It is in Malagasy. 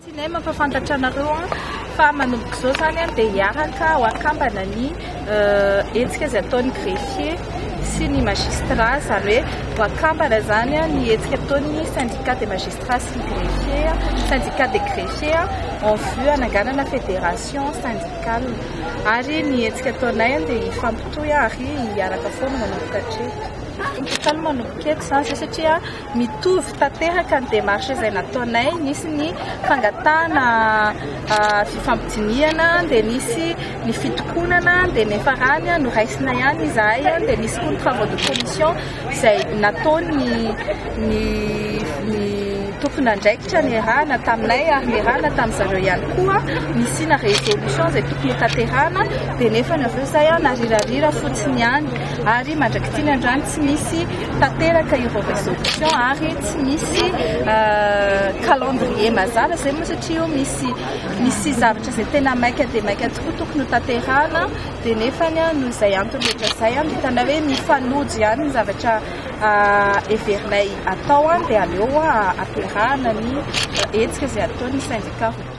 Tianay mampahafantatra anareo fa manomboka izao izany dia hiaraka ho akambana ny hetsika izay ataon'ny greffier sy ny magistrat, izany hoe ho akambana izany ny hetsika ataon'ny syndicat des magistrats sy ny greffier, syndicat des greffiers en vue hananganana fédération syndicale. Ary ny hetsika ataonay dia hifampitohy ary hiaraka foana manomboka hatreto. Manomboka manomboka eto izany izay satria Mitovy tanteraka ny démarche izay nataonay, nisy ny fangatahana fifampidinihana, dia nisy ny fitokonana, dia niafarany noraisina ihany izahay, dia nisy koa ny travaux de commission izay nataony ny ny tompon'andraikitra niarahana taminay ary niarahana tamin'ny zareo ihany koa, nisiana résolution izay tokony hotanterahana, dia nefany avy eo izay narirarira fotsiny ihany ary mandrak'ity ny androany tsy misy tanteraka ireo résolution ary tsy misy calendrier mazava izay moa satria io misy misy zavatra izay tena maika dia maika tokoa tokony ho tanterahana dia nefany noho izay antony rehetra izay hitanay hoe mifanojo ihany ny zavatra heverinay atao dia aleo ampiarahana ny hetsika izay ataon'ny syndicat.